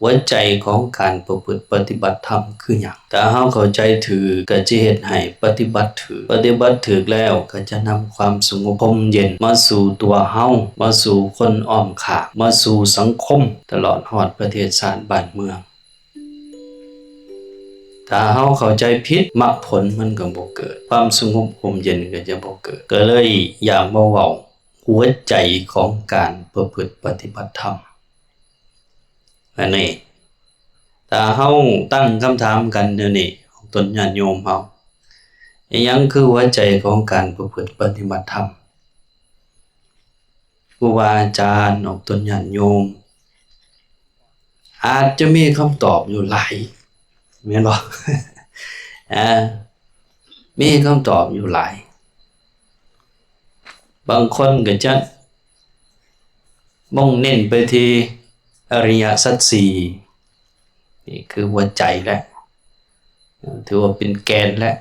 ຫົວໃຈຂອງການປະພຶດປະຕິບັດທຳຄືຫຍັງ? ຖ້າເຮົາເຂົ້າໃຈຖືກ ກໍຈະເຮັດໃຫ້ປະຕິບັດຖືກ, ປະຕິບັດຖືກແລ້ວກໍຈະນຳຄວາມສະຫງົບຮົ່ມເຢັນມາສູ່ຕົວເຮົາ, ມາສູ່ຄົນອ້ອມຂ້າງ, ມາສູ່ສັງຄົມ, ຕະຫຼອດຮອດປະເທດຊາດບ້ານເມືອງ. ຖ້າເຮົາເຂົ້າໃຈຜິດ, ມັກຜົນມັນກໍບໍ່ເກີດ, ຄວາມສະຫງົບຮົ່ມເຢັນກໍຈະບໍ່ເກີດ. ກໍເລີຍຢາກມາເວົ້າຫົວໃຈຂອງການປະພຶດປະຕິບັດທຳ ອັນນີ້ ຖ້າເຮົາຕັ້ງຄຳຖາມກັນແນວນີ້ ອອກຕົນຍາດໂຍມເຮົາ, ອີຫຍັງຄືຫົວໃຈຂອງການປະພຶດປະຕິບັດທຳ? ຄູບາອາຈານ ອອກຕົນຍາດໂຍມ ອາດຈະມີຄຳຕອບຢູ່ຫຼາຍ ແມ່ນບໍ່? ອາ ມີຄຳຕອບຢູ່ຫຼາຍ. ບາງຄົນກໍຈະມຸ່ງເນັ້ນໄປທີ່ອະລິຍະສັດສີ່ ນີ້ຄືຫົວໃຈແຫຼະ ຖືວ່າເປັນແກນແຫຼະ.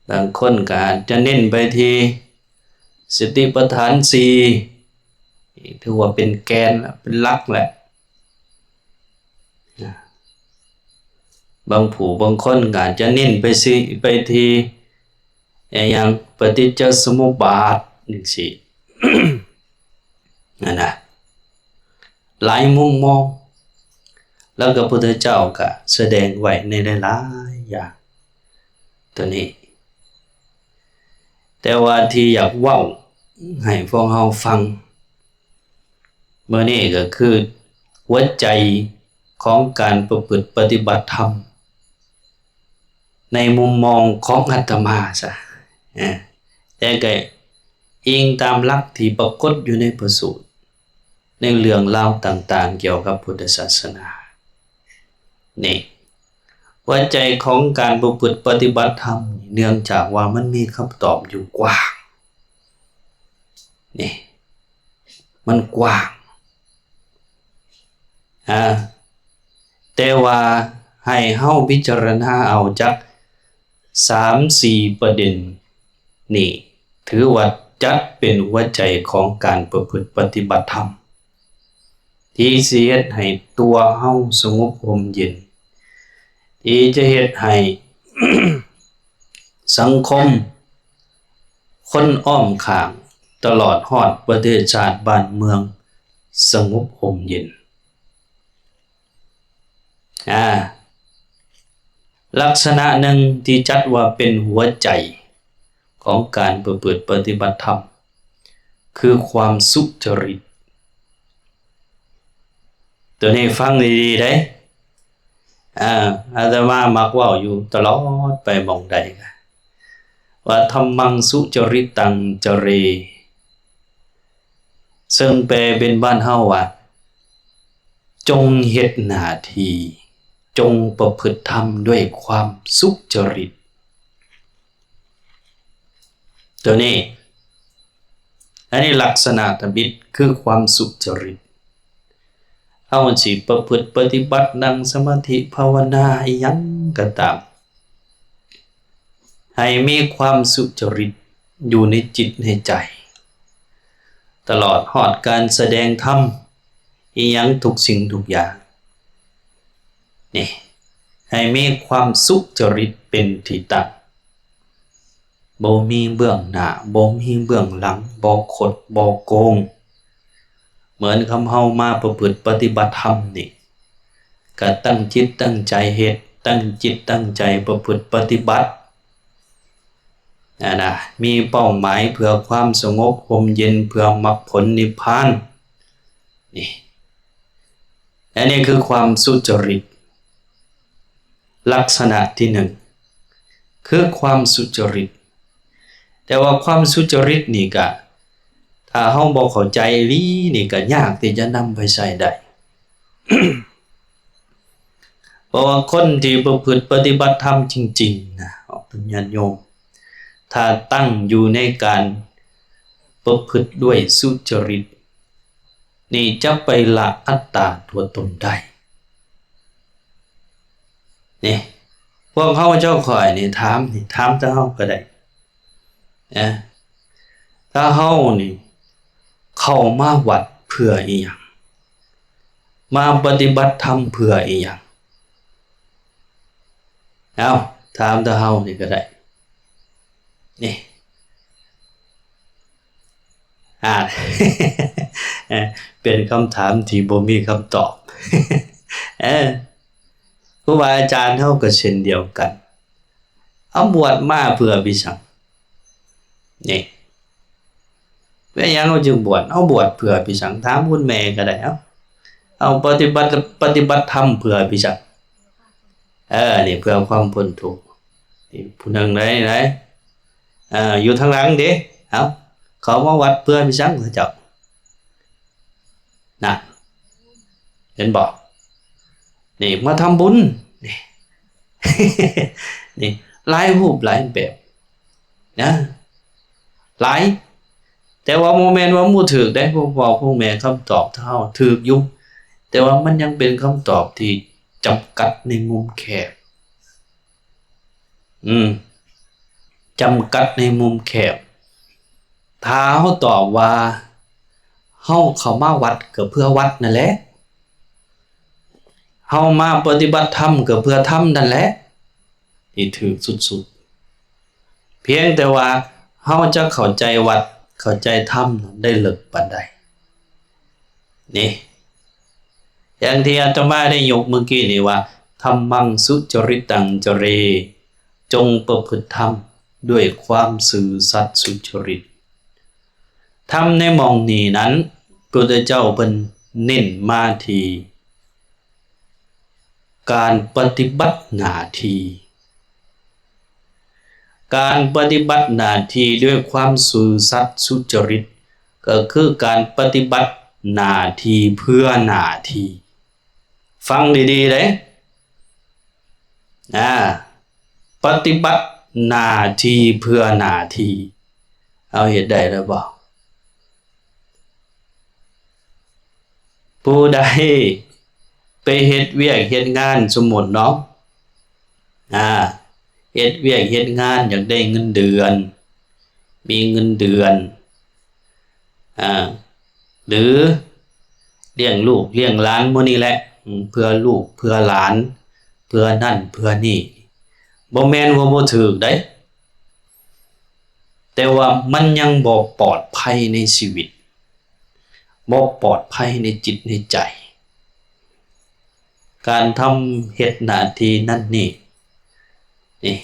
ບາງຄົນກໍອາດຈະເນັ້ນໄປທີ່ສະຕິປັດຖານສີ່ ນີ້ຖືວ່າເປັນແກນແລະ ເປັນຫຼັກແຫຼະ. ບາງຜູ້ບາງຄົນກໍອາດຈະເນັ້ນໄປຊິ ໄປທີ່ ອາ ຫຍັງ ປະຕິດຈະສະມຸບບາດຈັ່ງຊີ້ ນັ້ນນະ ຫຼາຍມຸມມອງ ແລ້ວກໍພຸດທະເຈົ້າກໍສະແດງໄວ້ໃນຫຼາຍໆຢ່າງ ຕົວນີ້. ແຕ່ວ່າທີ່ຢາກເວົ້າໃຫ້ພວກເຮົາຟັງ ມື້ນີ້ກໍຄືຫົວໃຈຂອງການປະພຶດປະຕິບັດທຳ ໃນມຸມມອງຂອງອາດຕະມາຊະ ແຕ່ກໍອີງຕາມຫຼັກທີ່ປາກົດຢູ່ໃນພະສູດ ໃນເລື່ອງລາວຕ່າງໆກ່ຽວກັບພຸດທະສາສະໜາ ນີ້ ຫົວໃຈຂອງການປະພຶດປະຕິບັດທຳ ເນື່ອງຈາກວ່າມັນມີຄຳຕອບຢູ່ກວ້າງ ນີ້ ມັນກວ້າງ ອາ ແຕ່ວ່າໃຫ້ເຮົາພິຈາລະນາເອົາຈັກສາມສີ່ປະເດັນນີ້ ຖືວ່າຈັດເປັນຫົວໃຈຂອງການປະພຶດປະຕິບັດທຳ ທີ່ຊິເຮັດໃຫ້ຕົວເຮົາສະຫງົບຮົ່ມເຢັນ, ທີ່ຈະເຮັດໃຫ້ສັງຄົມ, ຄົນອ້ອມຂ້າງ, ຕະຫຼອດຮອດປະເທດຊາດບ້ານເມືອງສະຫງົບຮົ່ມເຢັນ. ອາ, ລັກສະນະໜຶ່ງທີ່ຈັດວ່າເປັນຫົວໃຈຂອງການປະພຶດປະຕິບັດທຳ ຄືຄວາມສຸຈະລິດ. ຕົວນີ້ຟັງດີໆເດ້. ອາ, ອາດຕະມາມັກເວົ້າຢູ່ຕະຫຼອດໄປໝ່ອງໃດ ວ່າ ທຳມັງສຸຈະລິດຕັງຈະເຣ ເຊິ່ງແປເປັນບ້ານເຮົາວ່າ ຈົ່ງເຮັດໜ້າທີ່, ຈົ່ງປະພຶດທຳດ້ວຍຄວາມສຸຈະລິດ. ຕົວນີ້, ອັນນີ້ລັກສະນະທຳອິດຄືຄວາມສຸຈະລິດ. ເຮົາຊິປະພຶດປະຕິບັດ, ນັ່ງສະມາທິ, ພາວະນາ, ອີ່ຫຍັງກໍຕາມ, ໃຫ້ມີຄວາມສຸຈະລິດຢູ່ໃນຈິດໃນໃຈ, ຕະຫຼອດຮອດການສະແດງທຳ, ອີ່ຫຍັງທຸກສິ່ງທຸກຢ່າງ. ນີ້, ໃຫ້ມີຄວາມສຸຈະລິດເປັນທີ່ຕັ້ງ, ບໍ່ມີເບື້ອງໜ້າ, ບໍ່ມີເບື້ອງຫຼັງ, ບໍ່ຄົດ, ບໍ່ໂກງ. ເໝືອນຄຳເຮົາມາປະພຶດປະຕິບັດທຳນີ້, ກະຕັ້ງຈິດຕັ້ງໃຈເຮັດ, ຕັ້ງຈິດຕັ້ງໃຈປະພຶດປະຕິບັດ, ອັນນະ, ມີເປົ້າໝາຍເພື່ອຄວາມສະຫງົບຮົ່ມເຢັນ, ເພື່ອມັກຜົນນິບພານ. ນີ້, ອັນນີ້ຄືຄວາມສຸຈະລິດ. ລັກສະນະທີໜຶ່ງ ຄືຄວາມສຸຈະລິດ. ແຕ່ວ່າຄວາມສຸຈະລິດນີ້ກະ ຖ້າເຮົາບໍ່ເຂົ້າໃຈອີ່ຫຼີນີ້ກະຍາກທີ່ຈະນຳໄປໃຊ້ໄດ້. ເພາະວ່າຄົນທີ່ປະພຶດປະຕິບັດທຳຈິງໆນະ ອອກຕົນຍາດໂຍມ ຖ້າຕັ້ງຢູ່ໃນການປະພຶດດ້ວຍສຸຈະລິດ ນີ້ຈະໄປລະອັດຕາຕົວຕົນໄດ້. ນີ້, ພວກເຮົາເຈົ້າຂ້ອຍນີ້ຖາມ, ນີ້, ຖາມແຕ່ເຮົາກໍໄດ້. ນະ, ຖ້າເຮົານີ້ເຂົ້າມາວັດເພື່ອອີ່ຫຍັງ? ມາປະຕິບັດທຳເພື່ອອີ່ຫຍັງ? ເອົາ ຖາມແຕ່ເຮົານີ້ກໍໄດ້ ນີ້ ອາ ເປັນຄຳຖາມທີ່ບໍ່ມີຄຳຕອບ. ເອີ ຄູບາອາຈານເຮົາກໍເຊັ່ນດຽວກັນ ເອົາ ບວດມາເພື່ອໄປຫຍັງ? ນີ້ ເປັນຫຍັງເຮົາຈຶ່ງບວດ? ເຮົາບວດເພື່ອໄປຫຍັງ? ຖາມຄຸນແມ່ກໍໄດ້. ເອົາ ເອົາ ປະຕິບັດ ປະຕິບັດທຳເພື່ອໄປຫຍັງ? ເອີ ນີ້ ເພື່ອຄວາມພົ້ນທຸກ. ນີ້ ຜູ້ໜຶ່ງໄດ້ ໄດ້ ເອີ ຢູ່ທາງຫຼັງເດ້. ເອົາ ເຂົາມາວັດເພື່ອໄປຫຍັງ ເຂົາເຈົ້າ? ນະ ເຫັນບໍ່? ນີ້ ມາທຳບຸນ ນີ້ ນີ້ ຫຼາຍຮູບຫຼາຍແບບນະ ຫຼາຍ. ແຕ່ວ່າບໍ່ແມ່ນວ່າບໍ່ຖືກເດ້ ພວກພໍ່ພວກແມ່ ຄຳຕອບເຮົາຖືກຢູ່ ແຕ່ວ່າມັນຍັງເປັນຄຳຕອບທີ່ຈຳກັດໃນມຸມແຄບ. ອືມ ຈຳກັດໃນມຸມແຄບ. ຖ້າເຮົາຕອບວ່າ ເຮົາເຂົ້າມາວັດກໍເພື່ອວັດນັ້ນແຫຼະ, ເຮົາມາປະຕິບັດທຳກໍເພື່ອທຳນັ້ນແຫຼະ ທີ່ຖືກສຸດໆ. ພຽງແຕ່ວ່າເຮົາຈະເຂົ້າໃຈວັດ ເຂົ້າໃຈທຳໄດ້ເລິກປານໃດ ນີ້ ຢ່າງທີ່ອາດຕະມາໄດ້ຍົກມື້ກີ້ນີ້ວ່າ ທຳມັງສຸຈະລິຕັງຈະເຣ ຈົ່ງປະພຶດທຳດ້ວຍຄວາມຊື່ສັດສຸຈະລິດ. ທຳໃນໝ່ອງນີ້ນັ້ນ ພຸດທະເຈົ້າເພິ່ນເນັ້ນມາທີ່ ການປະຕິບັດໜ້າທີ່ ການປະຕິບັດໜ້າທີ່ດ້ວຍຄວາມຊື່ສັດສຸຈະລິດ ກໍຄືການປະຕິບັດໜ້າທີ່ເພື່ອໜ້າທີ່. ຟັງດີໆເດ້ ອາ ປະຕິບັດໜ້າທີ່ເພື່ອໜ້າທີ່ ເຮົາເຮັດໄດ້ຫຼືບໍ່? ຜູ້ໃດໄປເຮັດວຽກເຮັດງານ ສົມມຸດເນາະ ອາ ເຮັດວຽກເຮັດງານ ຢາກໄດ້ເງິນເດືອນ ມີເງິນເດືອນ ອາ ຫຼື ລ້ຽງລູກລ້ຽງຫຼານ ໝູ່ນີ້ແຫຼະ ເພື່ອລູກເພື່ອຫຼານ ເພື່ອນັ້ນເພື່ອນີ້ ບໍ່ແມ່ນວ່າບໍ່ຖືກໃດ ແຕ່ວ່າມັນຍັງບໍ່ປອດໄພໃນຊີວິດ ບໍ່ປອດໄພໃນຈິດໃນໃຈ ການທຳເຮັດໜ້າທີ່ນັ້ນນີ້ ນີ້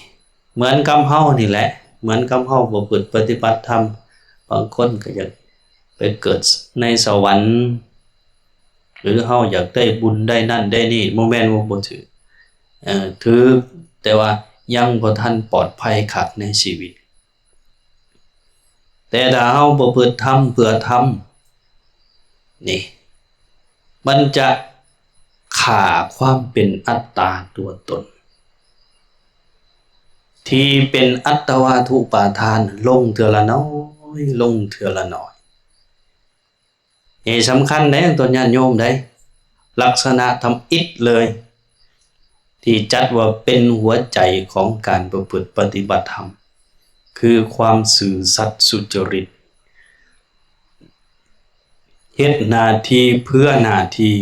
ເໝືອນກັບເຮົານີ້ແຫຼະ ເໝືອນກັບເຮົາປະພຶດປະຕິບັດທຳ ບາງຄົນກໍຢາກໄປເກີດໃນສະຫວັນ ຫຼື ເຮົາຢາກໄດ້ບຸນໄດ້ນັ້ນໄດ້ນີ້ ບໍ່ແມ່ນວ່າບໍ່ຖືກ ເອີ ຖືກ ແຕ່ວ່າຍັງບໍ່ທັນປອດໄພຄັກໃນຊີວິດ. ແຕ່ຖ້າເຮົາປະພຶດທຳເພື່ອທຳ ນີ້ ມັນຈະຂ້າຄວາມເປັນອັດຕາຕົວຕົນ ທີ່ເປັນອັດຕະວາທຸປາທານ ລົງເທື່ອລະໜ້ອຍ ລົງເທື່ອລະໜ້ອຍ. ນີ້ສຳຄັນເດ້ ຕົວຍາດໂຍມເດ້ ລັກສະນະທຳອິດເລີຍ ທີ່ຈັດວ່າເປັນຫົວໃຈຂອງການປະພຶດປະຕິບັດທຳ ຄືຄວາມຊື່ສັດສຸຈະລິດ ເຮັດໜ້າທີ່ເພື່ອໜ້າທີ່.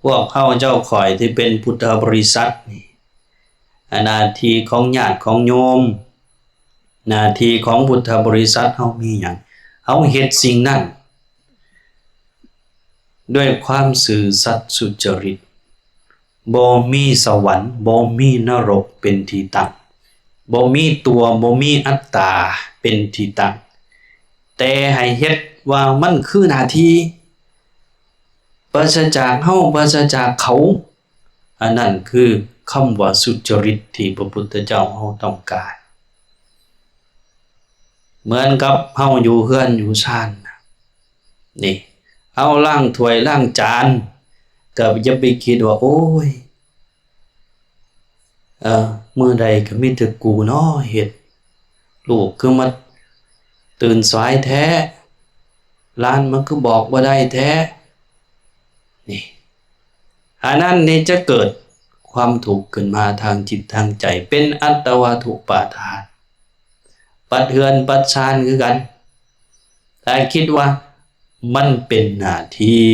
ພວກເຮົາເຈົ້າຂ້ອຍທີ່ເປັນພຸດທະບໍລິສັດນີ້ ໜ້າທີ່ຂອງຍາດຂອງໂຍມ ໜ້າທີ່ຂອງພຸດທະບໍລິສັດເຮົາມີຫຍັງ ເຮົາເຮັດສິ່ງນັ້ນດ້ວຍຄວາມຊື່ສັດສຸຈະລິດ. ບໍ່ມີສະຫວັນ ບໍ່ມີນະລົກເປັນທີ່ຕັ້ງ ບໍ່ມີຕົວ ບໍ່ມີອັດຕາເປັນທີ່ຕັ້ງ ແຕ່ໃຫ້ເຮັດວ່າມັນຄືໜ້າທີ່ ປາສະຈາກເຮົາ ປາສະຈາກເຂົາ. ອັນນັ້ນຄືຄຳວ່າສຸຈະລິດທີ່ພະພຸດທະເຈົ້າເຮົາຕ້ອງການ. ເໝືອນກັບເຮົາຢູ່ເຮືອນຢູ່ຊານ ນີ້ ເຮົາລ້າງຖ້ວຍລ້າງຈານ ກໍຢ່າໄປຄິດວ່າ ໂອ້ຍ ເອີ ມື້ໃດກໍມີແຕ່ກູເນາະເຮັດ ລູກຄືມາຕື່ນສາຍແທ້ ຫຼານມັນຄືບອກບໍ່ໄດ້ແທ້ ນີ້ ອັນນັ້ນນີ້ຈະເກີດຄວາມທຸກຂຶ້ນມາທາງຈິດທາງໃຈ ເປັນອັດຕະວາທຸປາທານ. ປັດເຮືອນປັດຊານຄືກັນ ຖ້າຄິດວ່າມັນເປັນໜ້າທີ່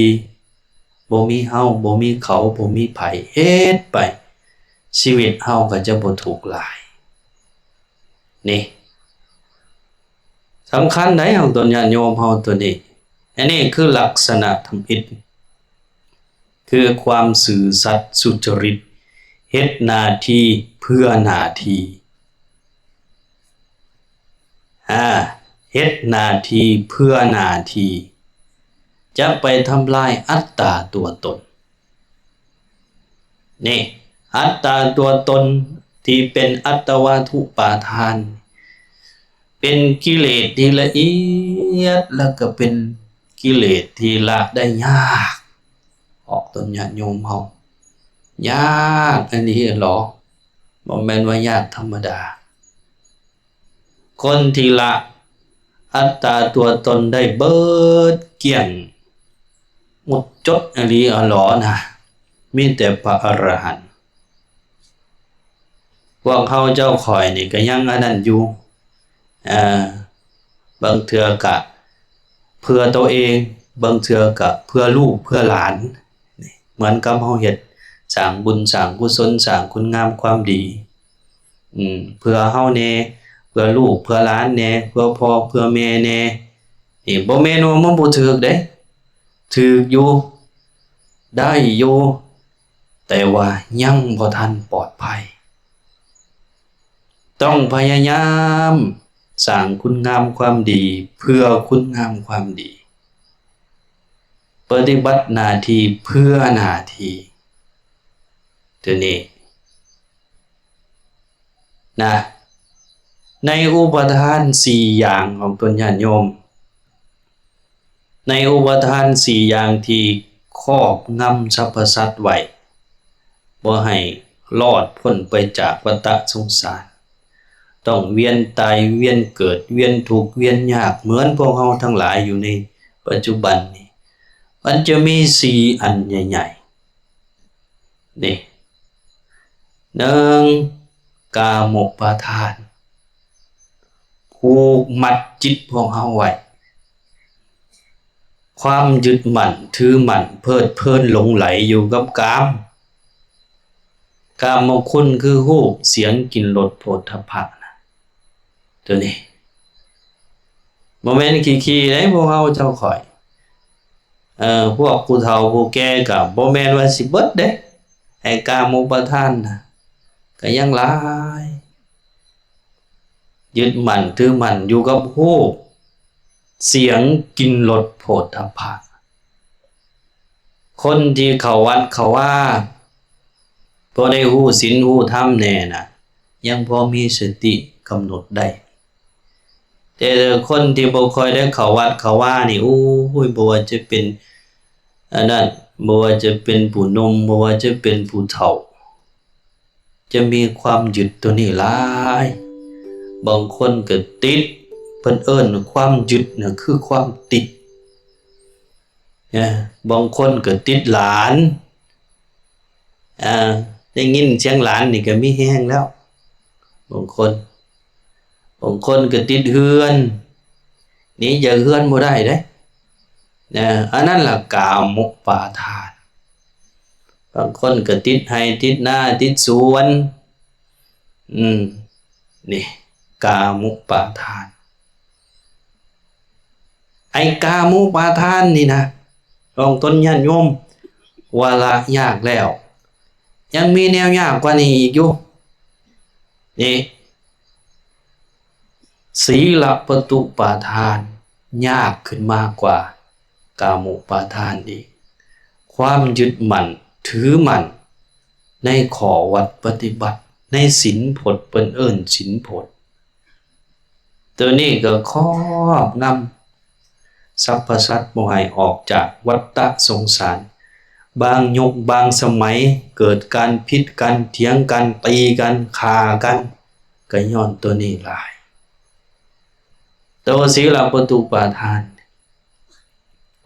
ບໍ່ມີເຮົາ ບໍ່ມີເຂົາ ບໍ່ມີໃຜ ເຮັດໄປ ຊີວິດເຮົາກໍຈະບໍ່ທຸກຫຼາຍ. ນີ້ ສຳຄັນໃດຂອງຕົນຍາດໂຍມເຮົາຕົວນີ້. ອັນນີ້ຄືລັກສະນະທຳອິດ ຄືຄວາມຊື່ສັດສຸຈະລິດ ເຮັດໜ້າທີ່ເພື່ອໜ້າທີ່ ອາ ເຮັດໜ້າທີ່ເພື່ອໜ້າທີ່ ຈະໄປທຳລາຍອັດຕາຕົວຕົນ. ນີ້ ອັດຕາຕົວຕົນທີ່ເປັນອັດຕະວາທຸປາທານ ເປັນກິເລດທີ່ລະອຽດ ແລ້ວກໍເປັນກິເລດທີ່ລະໄດ້ຍາກ ອອກຕົນຍາດໂຍມເຮົາ ຍາກອີ່ຫຼີຫຼໍ ບໍ່ແມ່ນວ່າຍາກທຳມະດາ. ຄົນທີ່ລະອັດຕາຕົວຕົນໄດ້ເບິດກ້ຽງໝົດຈົດອີ່ຫຼີຫຼໍນະ ມີແຕ່ພະອະລະຫັນ. ພວກເຮົາເຈົ້າຂ້ອຍນີ້ກໍຍັງອັນນັ້ນຢູ່ ເອີ ບາງເທື່ອກະເພື່ອໂຕເອງ ບາງເທື່ອກະເພື່ອລູກເພື່ອຫຼານ ເໝືອນກັບເຮົາເຮັດ ສ້າງບຸນສ້າງກຸສົນ ສ້າງຄຸນງາມຄວາມດີ ອືມ ເພື່ອເຮົາແດ່ ເພື່ອລູກເພື່ອຫຼານແດ່ ເພື່ອພໍ່ເພື່ອແມ່ແດ່. ນີ້ບໍ່ແມ່ນວ່າມັນບໍ່ຖືກເດ້ ຖືກຢູ່ ໄດ້ຢູ່ ແຕ່ວ່າຍັງບໍ່ທັນປອດໄພ. ຕ້ອງພະຍາຍາມສ້າງຄຸນງາມຄວາມດີ ເພື່ອຄຸນງາມຄວາມດີ ປະຕິບັດໜ້າທີ່ເພື່ອໜ້າທີ່ ຕົວນີ້ ນະ ໃນອຸປະທານສີ່ຢ່າງຂອງຕົນຍາດໂຍມ ໃນອຸປະທານສີ່ຢ່າງທີ່ຄອບງຳສັບພະສັດໄວ້ ບໍ່ໃຫ້ລອດພົ້ນໄປຈາກວັດຕະສົງສານ ຕ້ອງວຽນຕາຍ ວຽນເກີດ ວຽນທຸກ ວຽນຍາກ ເໝືອນພວກເຮົາທັງຫຼາຍຢູ່ໃນປັດຈຸບັນນີ້ ມັນຈະມີສີ່ອັນໃຫຍ່ໆ ນີ້ ໜຶ່ງ ກາມຸປາທານ ຜູກມັດຈິດຂອງເຮົາໄວ້ ຄວາມຍຶດໝັ້ນຖືໝັ້ນ ເພີດເພີນຫຼົງໄຫຼຢູ່ກັບກາມ ກາມະຄຸນຄືຮູບ ສຽງ ກິ່ນ ລົດ ໂຜດຖະພະນະ ຕົວນີ້ ບໍ່ແມ່ນຂີ້ໆເດ້ພວກເຮົາເຈົ້າຂ້ອຍ ເອີ ພວກຜູ້ເຖົ້າຜູ້ແກ່ກໍບໍ່ແມ່ນວ່າຊິເບິດເດ້ ໄອ້ກາມຸປາທານນະ ກໍຍັງຫຼາຍ ຍຶດໝັ້ນຖືໝັ້ນຢູ່ກັບຮູບ ສຽງ ກິ່ນ ລົດ ໂຜດຖະພະ. ຄົນທີ່ເຂົ້າວັດເຂົ້າວາ ພໍໄດ້ຮູ້ສິນຮູ້ທຳແດ່ນະ ຍັງພໍມີສະຕິກຳນົດໄດ້ ແຕ່ຄົນທີ່ບໍ່ຄ່ອຍໄດ້ເຂົ້າວັດເຂົ້າວານີ້ ໂອ້ຍ ບໍ່ວ່າຈະເປັນອັນນັ້ນ ບໍ່ວ່າຈະເປັນຜູ້ໜຸ່ມ ບໍ່ວ່າຈະເປັນຜູ້ເຖົ້າ ຈະມີຄວາມຍຶດຕົວນີ້ຫຼາຍ. ບາງຄົນກໍຕິດ ເພິ່ນເອີ້ນຄວາມຍຶດນະ ຄືຄວາມຕິດນະ. ບາງຄົນກໍຕິດຫຼານ ອາ ໄດ້ຍິນສຽງຫຼານນີ້ກໍມີແຮງແລ້ວ. ບາງຄົນ ບາງຄົນກໍຕິດເຮືອນ ໜີຈາກເຮືອນບໍ່ໄດ້ເດ້ ນະ. ອັນນັ້ນລະກາມຸປາທານ. ບາງຄົນກໍຕິດໄຮ່ຕິດນາ ຕິດສວນ ອືມ ນີ້ກາມຸປາທານ. ໄອ້ກາມຸປາທານນີ້ນະ ຂອງຕົນຍາດໂຍມ ວ່າລະຍາກແລ້ວ ຍັງມີແນວຍາກກວ່ານີ້ອີກຢູ່. ນີ້ ສີລະປະຕຸປາທານ ຍາກຂຶ້ນມາກວ່າກາມຸປາທານອີກ. ຄວາມຍຶດໝັ້ນຖືໝັ້ນໃນຂໍ້ວັດປະຕິບັດ ໃນສິນພົດ ເພິ່ນເອີ້ນສິນພົດ. ໂຕນີ້ກໍຄອບງຳສັບພະສັດບໍ່ໃຫ້ອອກຈາກວັດຕະສົງສານ. ບາງຍຸກບາງສະໄໝເກີດການຜິດກັນ ຖຽງກັນ ຕີກັນ ຂ້າກັນ ກໍຍ້ອນໂຕນີ້ຫຼາຍ. ໂຕສີລະປະຕຸປາທານ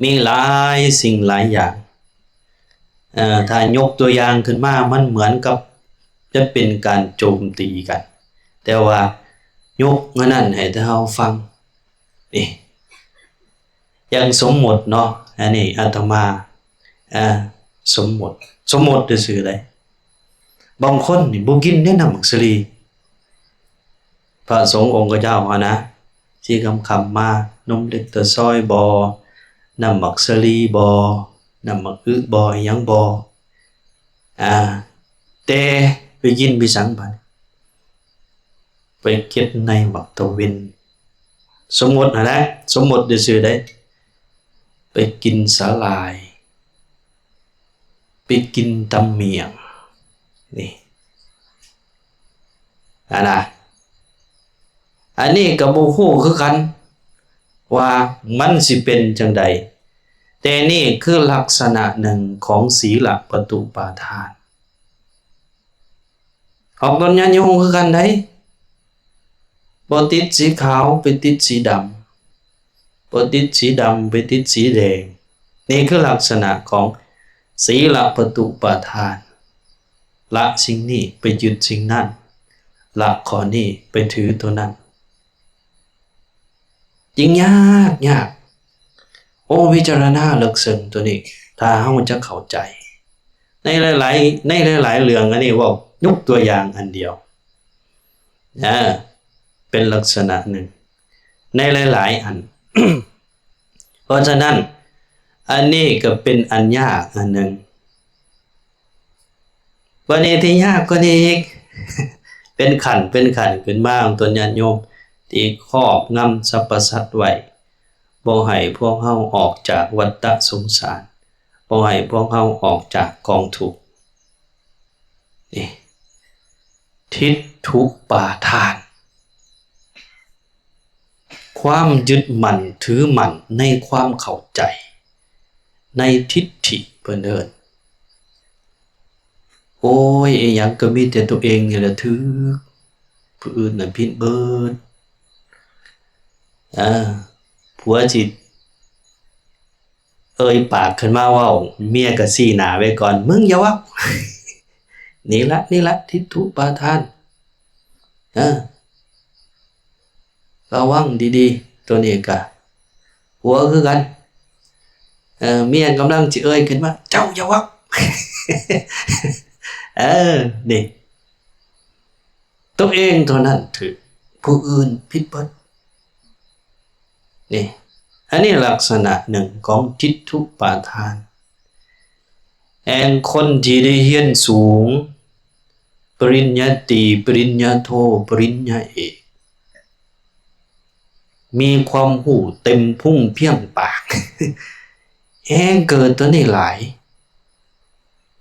ມີຫຼາຍສິ່ງຫຼາຍຢ່າງ. ເອີ ຖ້າຍົກຕົວຢ່າງຂຶ້ນມາ ມັນເໝືອນກັບຈະເປັນການໂຈມຕີກັນ, ແຕ່ວ່າຍົກອັນນັ້ນໃຫ້ແຕ່ເຮົາຟັງ. ນີ້ ຢ່າງສົມມຸດເນາະ, ອັນນີ້ອາດຕະມາ ເອີ ສົມມຸດ ສົມມຸດຊື່ໆໃດ໋. ບາງຄົນນີ້ບໍ່ກິນເດ້ນ້ຳໝາກສາລີ. ພະສົງອົງຄະເຈົ້າຫັ້ນນະ ຊິຄ່ຳໆມາ ນົມເລັກຕາຊອຍບໍ ນ້ຳໝາກສາລີບໍ ນ້ຳໝາກອຶບໍ ອີ່ຫຍັງບໍ ອາ ແຕ່ໄປກິນໄປສັງບາດ ໄປເກັບໃນໝາກຕາເວັນ. ສົມມຸດຫັ້ນນະ ສົມມຸດຊື່ໆໃດ໋. ໄປກິນສາຫຼ່າຍ ໄປກິນຕຳໝ້ຽງ ນີ້ ອັນນະ ອັນນີ້ກໍບໍ່ຮູ້ຄືກັນວ່າມັນຊິເປັນຈັ່ງໃດ, ແຕ່ນີ້ຄືລັກສະນະໜຶ່ງຂອງສີລະປະຕູປາທານ. ອອກຕົນຍາດໂຍມຄືກັນໃດ໋ ບໍ່ຕິດສີຂາວໄປຕິດສີດຳ ບໍ່ຕິດສີດຳໄປຕິດສີແດງ. ນີ້ຄືລັກສະນະຂອງສີລະປະຕູປາທານ. ລະສິ່ງນີ້ໄປຍຶດສິ່ງນັ້ນ, ລະຂໍ້ນີ້ໄປຖືໂຕນັ້ນ. ຈຶ່ງຍາກ, ຍາກ. ໂອ້, ວິຈາລະນາເລິກເຊິ່ງໂຕນີ້, ຖ້າເຮົາຈະເຂົ້າໃຈ. ໃນຫຼາຍໆ, ໃນຫຼາຍໆເລື່ອງ, ອັນນີ້ເວົ້າຍົກຕົວຢ່າງອັນດຽວ. ເອີ ເປັນລັກສະນະໜຶ່ງໃນຫຼາຍໆອັນ. ເພາະສະນັ້ນ ອັນນີ້ກໍເປັນອັນຍາກອັນໜຶ່ງ. ບັດນີ້ທີ່ຍາກກວ່ານີ້ອີກ ເປັນຂັ້ນເປັນຂັ້ນຂຶ້ນມາຂອງຕົນຍາດໂຍມ ທີ່ຄອບງຳສັບພະສັດໄວ້ ບໍ່ໃຫ້ພວກເຮົາອອກຈາກວັດຕະສົງສານ, ບໍ່ໃຫ້ພວກເຮົາອອກຈາກກອງທຸກ. ນີ້ ທິດຖຸປາທານ, ຄວາມຍຶດໝັ້ນຖືໝັ້ນໃນຄວາມເຂົ້າໃຈ, ໃນທິດຖິເພິ່ນເອີ້ນ. ໂອ້ຍ, ອີ່ຫຍັງກໍມີແຕ່ຕົວເອງນີ້ແຫຼະຖືກ, ຜູ້ອື່ນນະຜິດເບິດ. ເອີ, ຜົວຊິ ເອີ່ຍປາກຂຶ້ນມາເວົ້າ, ເມຍກໍຊີ້ໜ້າໄວ້ກ່ອນ, ມຶງຢ່າເວົ້າ. ນີ້ລະ, ນີ້ລະ, ທິດຖຸປາທານ. ເອີ, ລະວັງດີໆ, ໂຕນີ້ກະຜົວຄືກັນ. ເອີ, ເມຍກຳລັງຊິເອີ່ຍຂຶ້ນມາ, ເຈົ້າຢ່າເວົ້າ. ເອີ, ນີ້. ຕົວເອງເທົ່ານັ້ນຖືກ, ຜູ້ອື່ນຜິດເບິດ. ນີ້, ອັນນີ້ລັກສະນະໜຶ່ງຂອງທິດຖຸປາທານ. ແອງຄົນທີ່ໄດ້ຮຽນສູງ, ປະລິນຍາຕີ, ປະລິນຍາໂທ, ປະລິນຍາເອກ, ມີຄວາມຮູ້ເຕັມພຸ້ງພຽງປາກ, ແຮງເກີດຕົວນີ້ຫຼາຍ.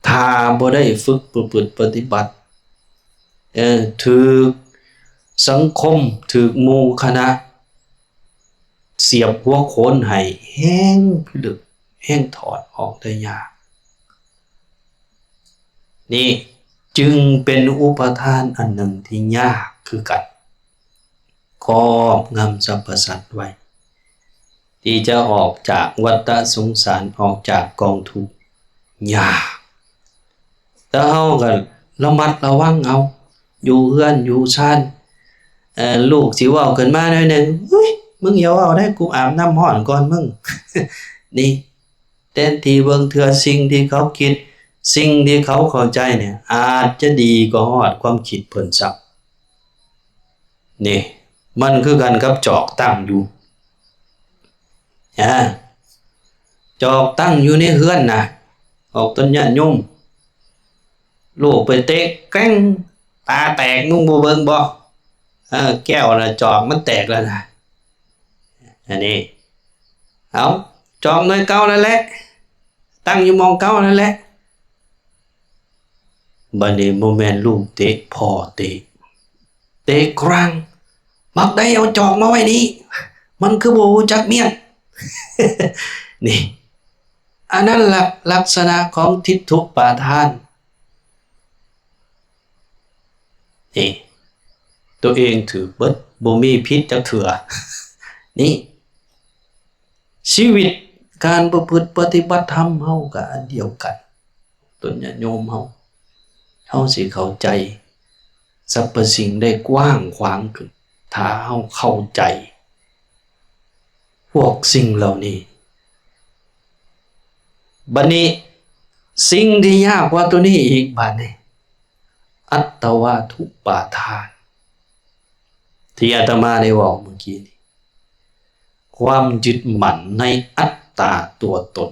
ຖ້າບໍ່ໄດ້ຝຶກປະພຶດປະຕິບັດ, ເອີ, ຖືກສັງຄົມ, ຖືກໝູ່ຄະນະສຽບຫົວໂຂນໃຫ້, ແຮງພິລຶກ, ແຮງຖອດອອກໄດ້ຍາກ. ນີ້ຈຶ່ງເປັນອຸປະທານອັນໜຶ່ງທີ່ຍາກຄືກັນ. ຄອບງຳສັບພະສັດໄວ້, ທີ່ຈະອອກຈາກວັດຕະສົງສານ, ອອກຈາກກອງທຸກ, ຍາກ. ແຕ່ເຮົາກໍລະມັດລະວັງເອົາ, ຢູ່ເຮືອນຢູ່ຊານ, ເອີ, ລູກຊິເວົ້າຂຶ້ນມາໜ້ອຍໜຶ່ງ, ອຸ້ຍ, ມຶງຢ່າເວົ້າເດ້, ກູອາບນ້ຳຮ້ອນກ່ອນມຶງ. ນີ້, ແທນທີ່ເບິ່ງເທື່ອສິ່ງທີ່ເຂົາຄິດ, ສິ່ງທີ່ເຂົາເຂົ້າໃຈນີ້ ອາດຈະດີກວ່າຮອດຄວາມຄິດເພິ່ນຊ້ຳ. ນີ້ ມັນຄືກັນກັບຈອກຕັ້ງຢູ່ ອາ ຈອກຕັ້ງຢູ່ໃນເຮືອນນະ, ອອກຕົນຍາດໂຍມ, ລູກໄປເຕະແກ້ງ ຕາແຕກ, ມຶງບໍ່ເບິ່ງບໍ? ເອີ ແກ້ວນະ ຈອກມັນແຕກແລ້ວນະ. ອັນນີ້ ເອົາ ຈອກໜ່ວຍເກົ່ານັ້ນແຫຼະ, ຕັ້ງຢູ່ໝ່ອງເກົ່ານັ້ນແຫຼະ. ບັດນີ້ບໍ່ແມ່ນລູກເຕະ, ພໍ່ເຕະ, ເຕະກຣາງ, ບັກໃດເອົາຈອກມາໄວ້ນີ້, ມັນຄືບໍ່ຮູ້ຈັກມຽນ. ນີ້ ອັນນັ້ນລະ ລັກສະນະຂອງທິດຖຸປາທານ. ນີ້ ຕົວເອງຖືກເບິດ, ບໍ່ມີຜິດຈັກເທື່ອ. ນີ້ ຊີວິດການປະພຶດປະຕິບັດທຳເຮົາກໍອັນດຽວກັນ. ຕົນຍາດໂຍມເຮົາ, ເຮົາຊິເຂົ້າໃຈສັບພະສິ່ງໄດ້ກວ້າງຂວາງຂຶ້ນ, ຖ້າເຮົາເຂົ້າໃຈພວກສິ່ງເຫຼົ່ານີ້. ບັດນີ້ ສິ່ງທີ່ຍາກກວ່າໂຕນີ້ອີກບາດນີ້ ອັດຕະວາທຸປາທານ ທີ່ອາດຕະມາໄດ້ເວົ້າເມື່ອກີ້ນີ້ ຄວາມຍຶດໝັ້ນໃນອັດຕາຕົວຕົນ.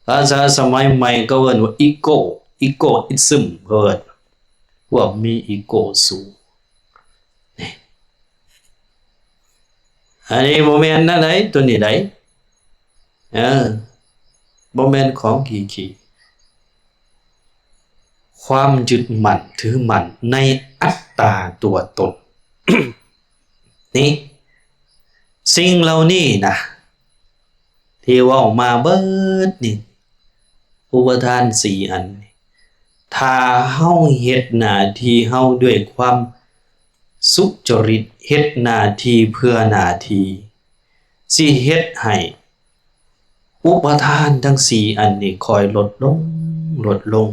ພາສາສະໄໝໃໝ່ເຂົາເອີ້ນວ່າ ego, egoism ເຂົາເອີ້ນ ພວກມີອີໂກສູງ. ນີ້ ອັນນີ້ບໍ່ແມ່ນແນວໃດ ໂຕນີ້ໃດ ເອີ ບໍ່ແມ່ນຂອງຂີ້ໆ ຄວາມຍຶດໝັ້ນຖືໝັ້ນໃນອັດຕາຕົວຕົນ. ນີ້ ສິ່ງເຫຼົ່ານີ້ນະ ທີ່ເວົ້າມາເບິດນີ້ ອຸປະທານສີ່ອັນນີ້ ຖ້າເຮົາເຮັດໜ້າທີ່ເຮົາດ້ວຍຄວາມສຸຈະລິດ ເຮັດໜ້າທີ່ເພື່ອໜ້າທີ່ ຊິເຮັດໃຫ້ອຸປະທານທັງສີ່ອັນນີ້ຄ່ອຍລົດລົງ ລົດລົງ.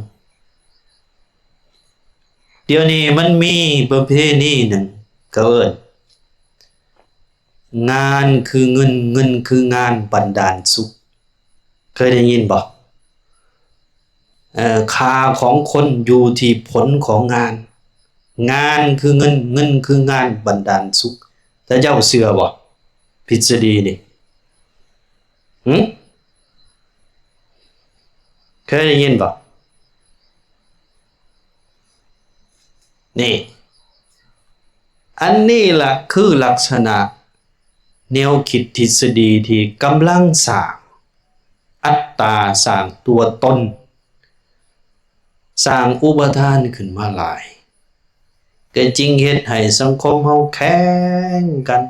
ດຽວນີ້ມັນມີປະເພນີໜຶ່ງ ເຂົາເອີ້ນ ງານຄືເງິນ ເງິນຄືງານບັນດານສຸກ. ເຄີຍໄດ້ຍິນບໍ່? ເອີ ຄ່າຂອງຄົນຢູ່ທີ່ຜົນຂອງງານ. ງານຄືເງິນ ເງິນຄືງານບັນດານສຸກ. ເຈົ້າເຊື່ອບໍ່ ທິດສະດີນີ້? ຫື? ເຄີຍໄດ້ຍິນບໍ່? ນີ້ ອັນນີ້ລະຄືລັກສະນະແນວຄິດທິດສະດີທີ່ກຳລັງສ້າງອັດຕາ ສ້າງຕົວຕົນ ສ້າງອຸປະທານຂຶ້ນມາຫຼາຍ ກໍຈຶ່ງເຮັດໃຫ້ສັງຄົມເຮົາແຂ່ງກັນ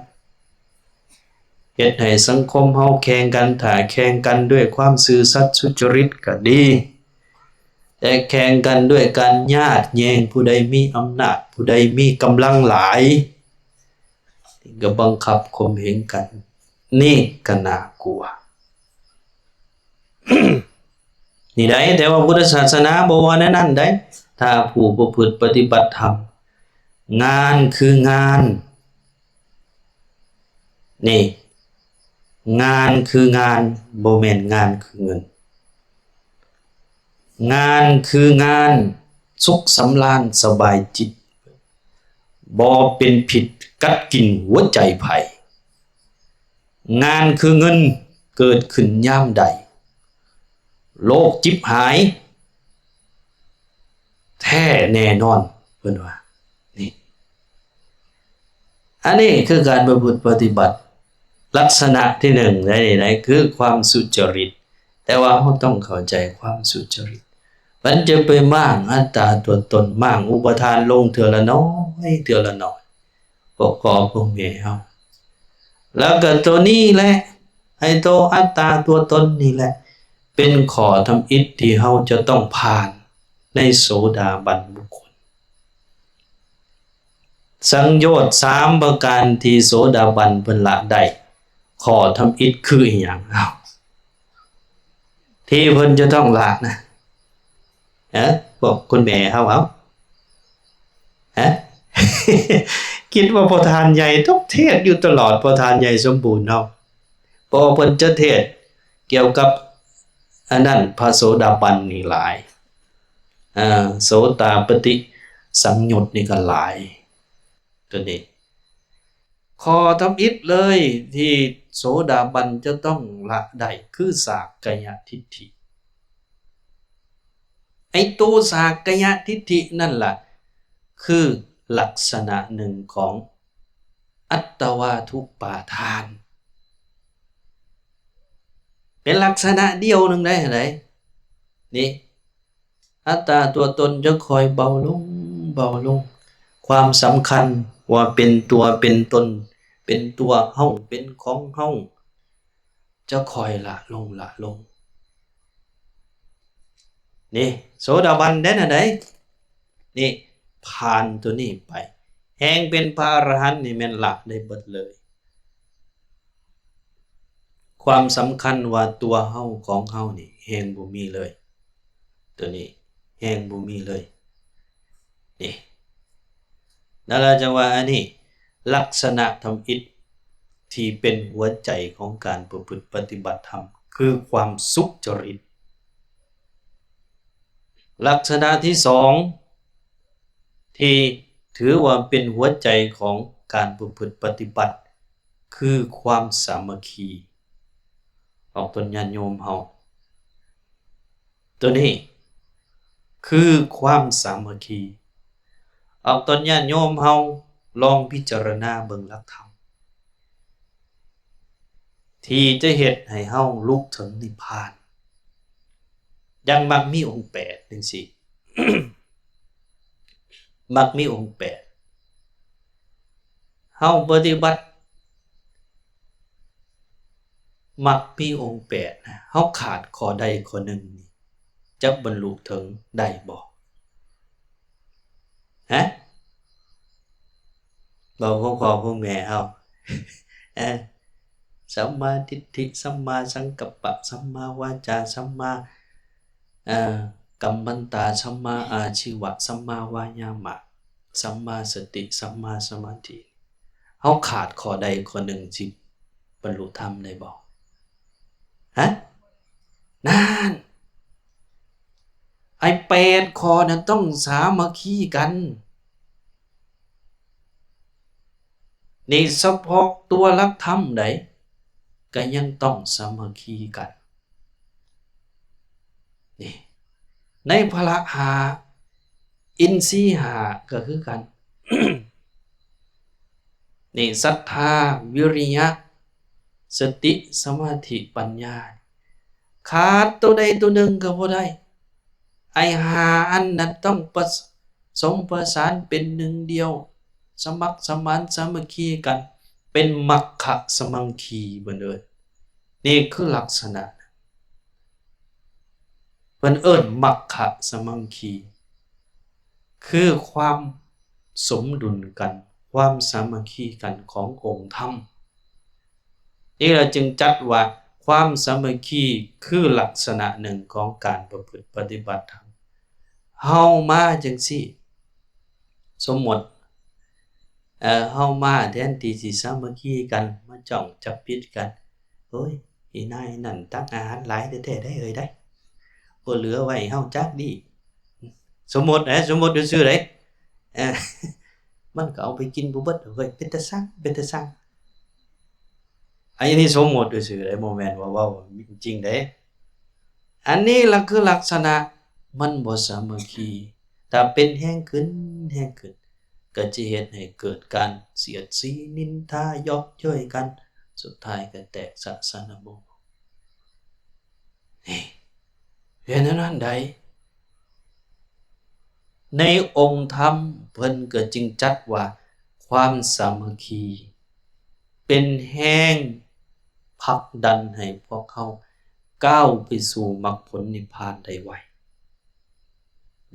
ເຮັດໃຫ້ສັງຄົມເຮົາແຂ່ງກັນ. ຖ້າແຂ່ງກັນດ້ວຍຄວາມຊື່ສັດສຸຈະລິດກໍດີ ແຕ່ແຂ່ງກັນດ້ວຍການຍາດແຍ່ງ ຜູ້ໃດມີອຳນາດ ຜູ້ໃດມີກຳລັງຫຼາຍ ກໍບັງຄັບຂົ່ມເຫງກັນ ນີ້ກໍໜ້າກົວ. ນີ້ໃດ ແຕ່ວ່າພຸດທະສາສະໜາບໍ່ວ່າແນວນັ້ນໃດ. ຖ້າຜູ້ປະພຶດປະຕິບັດທຳ ງານຄືງານ ນີ້ ງານຄືງານ ບໍ່ແມ່ນງານຄືເງິນ. ງານຄືງານ ສຸກສຳລານສະບາຍຈິດ ບໍ່ເປັນພິດກັດກິນຫົວໃຈໃຜ. ງານຄືເງິນ ເກີດຂຶ້ນຍາມໃດ ໂລກຈິບຫາຍແທ້ແນ່ນອນ ເພິ່ນວ່າ. ນີ້ ອັນນີ້ຄືການປະພຶດປະຕິບັດ ລັກສະນະທີໜຶ່ງໃດໆ ຄືຄວາມສຸຈະລິດ. ແຕ່ວ່າເຮົາຕ້ອງເຂົ້າໃຈຄວາມສຸຈະລິດ ມັນຈະໄປມ້າງອັດຕາຕົວຕົນ ມ້າງອຸປະທານລົງເທື່ອລະໜ້ອຍ ເທື່ອລະໜ້ອຍ ພວກພໍ່ພວກແມ່ເຮົາ. ແລ້ວກໍໂຕນີ້ແຫຼະ ໄອ້ໂຕອັດຕາຕົວຕົນນີ້ແຫຼະ ເປັນຂໍ້ທຳອິດທີ່ເຮົາຈະຕ້ອງຜ່ານໃນໂສດາບັນບຸກຄົນ. ສັງໂຍດສາມປະການທີ່ໂສດາບັນເພິ່ນລະໄດ້ ຂໍ້ທຳອິດຄືອີ່ຫຍັງ? ເອົາ ທີ່ເພິ່ນຈະຕ້ອງລະນະ ຮະ ພວກຄຸນແມ່ເຮົາ ເອົາ ຮະ ຄິດວ່າພໍ່ທ່ານໃຫຍ່ຕ້ອງເທດຢູ່ຕະຫຼອດ ພໍ່ທ່ານໃຫຍ່ສົມບູນເຮົາ ເພາະວ່າເພິ່ນຈະເທດກ່ຽວກັບອັນນັ້ນ ພະໂສດາບັນນີ້ຫຼາຍ ອາ ໂສຕາປະຕິສັງໂຍດນີ້ກໍຫຼາຍ. ຕົວນີ້ ຂໍ້ທຳອິດເລີຍທີ່ໂສດາບັນຈະຕ້ອງລະໄດ້ຄືສາກກະຍະທິດຖິ. ໄອ້ໂຕສາກກະຍະທິດຖິນັ້ນລະ ຄືລັກສະນະໜຶ່ງຂອງອັດຕະວາທຸປາທານ ເປັນລັກສະນະດຽວໜຶ່ງໄດ້ຫັ້ນໃດ໋ ນີ້ ອັດຕາຕົວຕົນຈະຄ່ອຍເບົາລົງ ເບົາລົງ ຄວາມສຳຄັນວ່າເປັນຕົວເປັນຕົນ ເປັນຕົວເຮົາ ເປັນຂອງເຮົາ ຈະຄ່ອຍລະລົງ ລະລົງ. ນີ້ ໂສດາບັນເດ້ນະໃດ໋ ນີ້ ຜ່ານຕົວນີ້ໄປ ແຮ່ງເປັນພະອະລະຫັນນີ້ແມ່ນລະໄດ້ເບິດເລີຍ. ຄວາມສຳຄັນວ່າຕົວເຮົາ ຂອງເຮົານີ້ແຮ່ງບໍ່ມີເລີຍ ຕົວນີ້ແຮ່ງບໍ່ມີເລີຍ ນີ້ ນັ້ນລະຈັ່ງວ່າອັນນີ້ ລັກສະນະທຳອິດທີ່ເປັນຫົວໃຈຂອງການປະພຶດປະຕິບັດທຳ ຄືຄວາມສຸຈະລິດ ລັກສະນະທີສອງ ທີ່ຖືວ່າເປັນຫົວໃຈຂອງການປະພຶດປະຕິບັດ ຄືຄວາມສາມັກຄີ. ອອກຕົນຍາດໂຍມເຮົາ ຕົວນີ້ຄືຄວາມສາມັກຄີ. ອອກຕົນຍາດໂຍມເຮົາລອງພິຈາລະນາເບິ່ງຫຼັກທຳ ທີ່ຈະເຮັດໃຫ້ເຮົາລຸກເຖິງນິບພານ. ຢ່າງມັກມີອົງແປດຈັ່ງຊີ້ ມັກມີອົງແປດ ເຮົາປະຕິບັດມັກມີອົງແປດນະ ເຮົາຂາດຂໍ້ໃດຂໍ້ໜຶ່ງນີ້ ຈະບັນລຸເຖິງໄດ້ບໍ່? ຮະ? ບອກພວກພໍ່ພວກແມ່ເຮົາ ເອີ ສຳມາທິດຖິ ສຳມາສັງກັບປະ ສຳມາວາຈາ ສຳມາ ເອີ ກຳມັນຕາ ສຳມາອາຊີວະ ສຳມາວາຍາມະ ສຳມາສະຕິ ສຳມາສະມາທິ ເຮົາຂາດຂໍ້ໃດຂໍ້ໜຶ່ງ ຊິບັນລຸທຳໄດ້ບໍ່? ຮະ? ນັ້ນ ໄອ້ແປດຂໍ້ນັ້ນຕ້ອງສາມັກຄີກັນ. ນີ້ສະເພາະຕົວຫຼັກທຳໃດ ກໍຍັງຕ້ອງສາມັກຄີກັນ. ນີ້ ໃນພະລະຫ້າ ອິນຊີຫ້າກໍຄືກັນ ນີ້ ສັດທາ ວິລິຍະ ສະຕິ ສະມາທິ ປັນຍາ ຂາດໂຕໃດໂຕໜຶ່ງກໍບໍ່ໄດ້. ໄອ້ຫ້າອັນນັ້ນຕ້ອງປະ ສົມປະສານເປັນໜຶ່ງດຽວ ສະໝັກສະໝານສາມັກຄີກັນ ເປັນມັກຄະສະມັງຄີ ເພິ່ນເອີ້ນ. ນີ້ຄືລັກສະນະ ເພິ່ນເອີ້ນມັກຄະສະມັງຄີ ຄືຄວາມສົມດຸນກັນ ຄວາມສາມັກຄີກັນຂອງອົງທຳ. ນີ້ລະຈຶ່ງຈັດວ່າຄວາມສາມັກຄີຄືລັກສະນະໜຶ່ງຂອງການປະພຶດປະຕິບັດທຳ. ເຮົາມາຈັ່ງຊີ້ ສົມມຸດ ເອີ ເຮົາມາແທນທີ່ຊິສາມັກຄີກັນ ມາຈ້ອງຈັບຜິດກັນ ໂອ້ຍ ອີນາຍນັ້ນຕັກອາຫານຫຼາຍແທ້ໆ ໄດ໋ເອີຍໄດ໋ ບໍ່ເຫຼືອໄວ້ໃຫ້ເຮົາຈັກດີ. ສົມມຸດເດ້ ສົມມຸດຊື່ໆ ເດ້ ເອີ ມັນກໍເອົາໄປກິນບໍ່ເບິດເວີຍ ເປັນຕາຊັງ ເປັນຕາຊັງ. ອັນນີ້ສົມມຸດຊື່ໆ ເດ້ ບໍ່ແມ່ນວ່າເວົ້າຈິງເດ້. ອັນນີ້ລະຄືລັກສະນະມັນບໍ່ສາມັກຄີ. ຖ້າເປັນແຮງຂຶ້ນ ແຮງຂຶ້ນ ກໍຈະເຮັດໃຫ້ເກີດການສຽດສີນິນທາເຍາະເຍີ້ຍກັນ ສຸດທ້າຍກໍແຕກສະສານະໂມ. ນີ້ ເປັນແນວນັ້ນໃດ໋. ໃນອົງທຳເພິ່ນກໍຈຶ່ງຈັດວ່າຄວາມສາມັກຄີເປັນແຮງຜັກດັນໃຫ້ພວກເຮົາກ້າວໄປສູ່ມັກຜົນນິບພານໄດ້ໄວ.